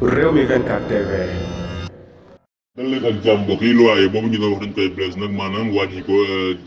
Rewmi 24 TV. dal leen ak jàmm mbokk yi loyer boobu ñu doon wax dañ koy Blaise nag maanaam wàññi ko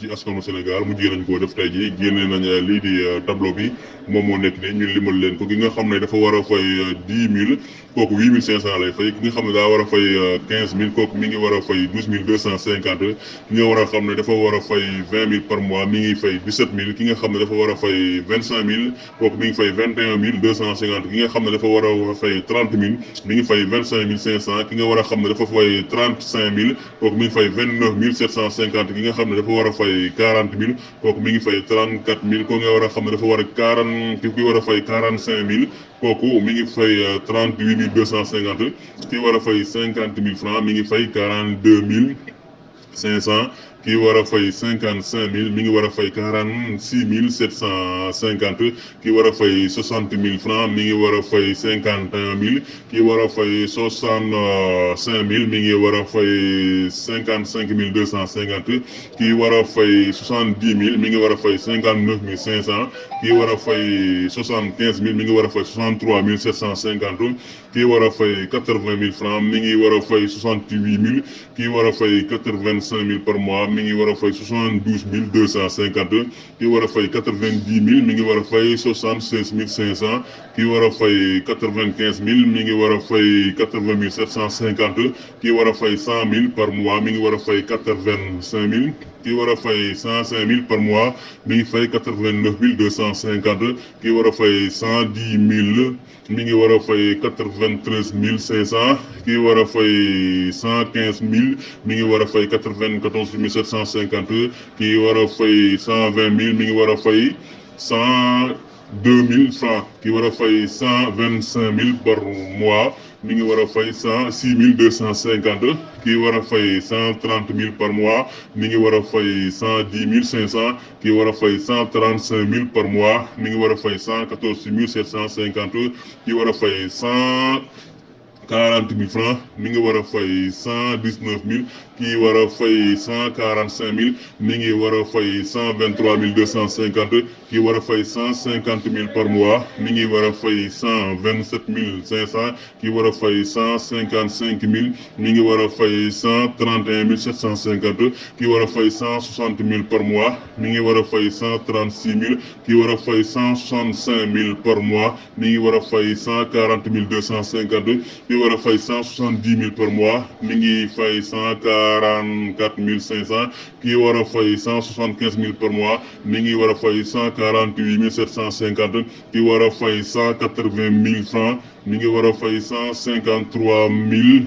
ci askanu Sénégal mu jigéen nañ koo def tey ji génne nañ lii di tableau bi moom moo nekk ni ñu limal leen ko ki nga xam ne dafa war a fay 10 000 kooku 8500 lay fay ki nga xam ne daa war a fay 15000 kooku mi ngi war a fay 12250 ki nga war a xam ne dafa war a fay 20000 par mois mi ngi fay 17000 ki nga xam ne dafa war a fay 25000 kooku mi ngi fay 21250 ki nga xam ne dafa war a fay 30000 mi ngi fay 25500 ki nga war a xam ne dafa fay 35000 kooku mi ngi fay 29750 ki nga xam ne dafa war a fay 40000 kooku mi ngi fay 34000 ko nga war a xam ne dafa war a 40 ki war a fay 45000 kooku mi ngi fay 38250 ki war a fay 50000 francs mi ngi fay 42500 ki war a fay 55000 mi ngi war a fay 46750 ki war a fay 60000 francs mi ngi war a fay 51000 ki war a fay 65000 mi ngi war a fay 55250 ki war a fay 70000 mi ngi war a fay 59500 ki war a fay 75000 mi ngi war a fay 63750 ki war a fay 80000 francs mi ngi war a fay 68000 ki war a fay 85000 par mois mi ngi war a fay 72250 ki war a fay 90000 mi ngi war a fay 76500 ki war a fay 95000 mi ngi war a fay 80750 ki war a fay 100000 par mois mi ngi war a fay 85000 ki war a fay 105000 par mois mi ngi fay 89250 ki war a fay 110000 mi ngi war a fay 93500 ki war a fay 115000 mi ngi war a fay 94750 ki war a fay 120000 mi ngi war a fay 102000 francs ki war a fay 125000 par mois mi ngi war a fay 106250 ki war a fay 130000 par mois mi ngi war a fay 110500 ki war a fay 135000 par mois mi ngi war a fay 114750 ki war a fay 140000 francs mi ngi war a fay 119000 ki war a fay 145000 mi ngi war a fay 123250 ki war a fay 150000 par mois mi ngi war a fay 127500 ki war a fay 155000 mi ngi war a fay 131750 ki war a fay 160000 par mois mi ngi war a fay 136000 ki war a fay 165000 par mois mi ngi war a fay 140250 ki war a fay 170000 par mois mi ngi fay 144500 ki war a fay 175000 par mois mi ngi war a fay 148750 ki war a fay 180000 francs mi ngi war a fay 153000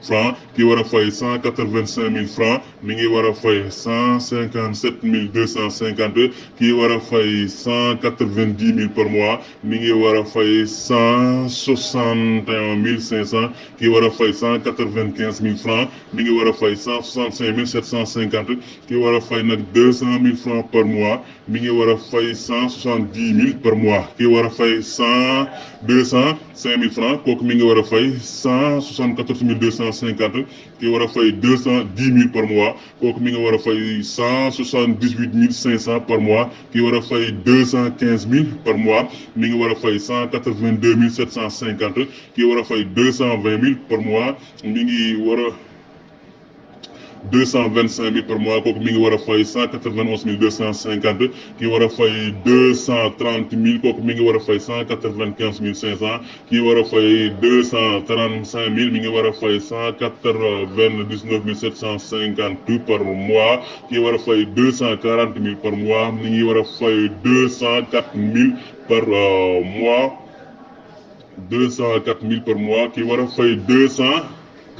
francs ki war a fay 185000 francs mi ngi war a fay 157250 ki war a fay 190000 par mois mi ngi war a fay 161500 ki war a fay 195000 francs mi ngi war a fay 165750 ki war a fay nag 200000 francs par mois mi ngi war a fay 170000 par mois ki war a fay 205000 francs kooku mi ngi war a fay 174250 ki war a fay 210000 par mois kooku mi ngi war a fay 178500 par mois ki war a fay 215000 par mois mi ngi war a fay 182750 ki war a fay 220000 par mois mi ngi war a 225000 par mois kooku mi ngi war a fay 191250 ki war a fay 230000 kooku mi ngi war a fay 195500 ki war a fay 235000 mi ngi war a fay 199750 par mois ki war a fay 240000 par mois mi ngi war a fay 204000 par mois 204000 par mois ki war a fay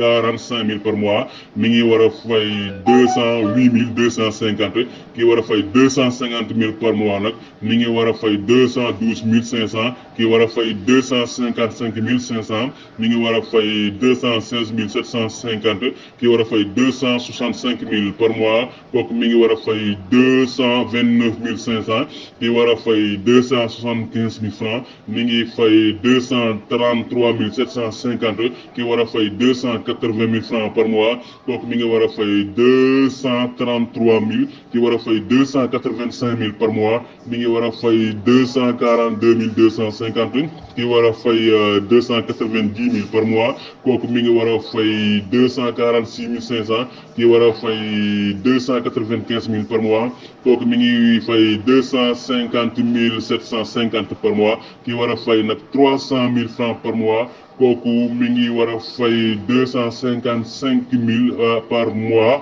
245 000 par mois mi ngi war a fay 208 250 ki war a fay 250 000 par mois nag mi ngi war a fay 212 500 ki war a fay 255 500 mi ngi war a fay 216 750 ki war a fay 265 000 par mois kooku mi ngi war a fay 229 500 ki war a fay 275 000 francs mi ngi fay 233 750 ki war a fay 215 280 000 francs par mois kooku mi ngi war a fay 233 000 ki war a fay 285 000 par mois mi ngi war a fay 242 250 ki war a fay 290 000 par mois kooku mi ngi war a fay 246 500 ki war a fay 295 000 par mois kooku mi ngi fay 250 750 par mois ki war a fay nag 300 000 francs par mois kooku mi ngi war a fay 255 000 par mois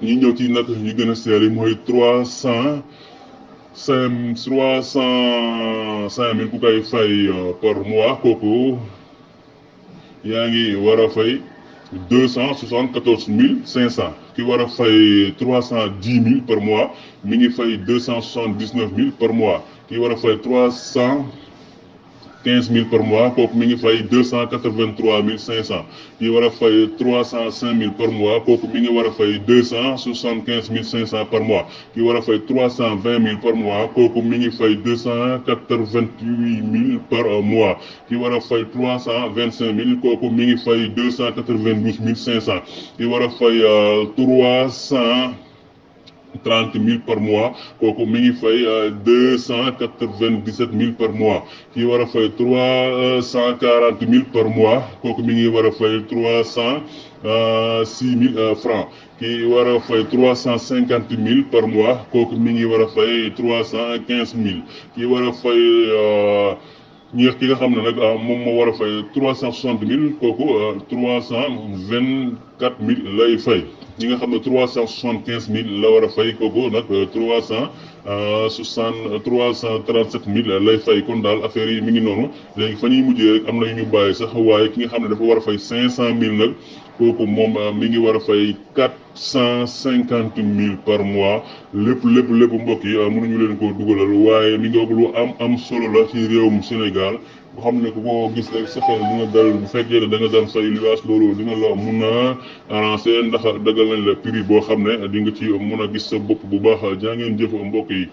ñi ñëw ci nag ñu gën a seer yi mooy 305 000 ku koy fay par mois kooku yaa ngi war a fay 274 500 ki war a fay 310 000 par mois mi ngi fay 279 000 par mois ki war a fay 315 000 par mois kooku mi ngi fay 283 500 ki war a fay 305 000 par mois kooku mi ngi war a fay 275 500 par mois ki war a fay 320 000 par mois kooku mi ngi fay 288 000 par mois ki war a fay 325 000 kooku mi ngi fay 292 500 ki war a fay 330 000 par mois kooku mi ngi fay 297 000 par mois ki war a fay 340 000 par mois kooku mi ngi war a fay 306 000 francs ki war a fay 350 000 par mois kooku mi ngi war a fay 315 000 ki war a fay ki nga xam ne nag moom moo war a fay 360 000 kooku 324 000 lay fay ñi nga xam ne 375 000 la war a fay kooku nag 337 000 lay fay kon daal affaire yi mi ngi noonu léegi fa ñuy mujjee rek am na yu ñu bàyyi sax waaye ki nga xam ne dafa war a fay 500 000 nag kooku moom mi ngi war a fay 450 000 par mois lépp mbokk yi mënuñu leen koo dugalal waaye mi ngi lu am solo la ci réewum Sénégal boo xam ne ku ko gis rek sa xel dina dal bu fekkee ne da nga daan fay luwaas loolu dina la mun a arranger ndax dagal nañ la prix boo xam ne di nga ci mun a gis sa bopp bu baax jaa ngeen jëf mbokk yi.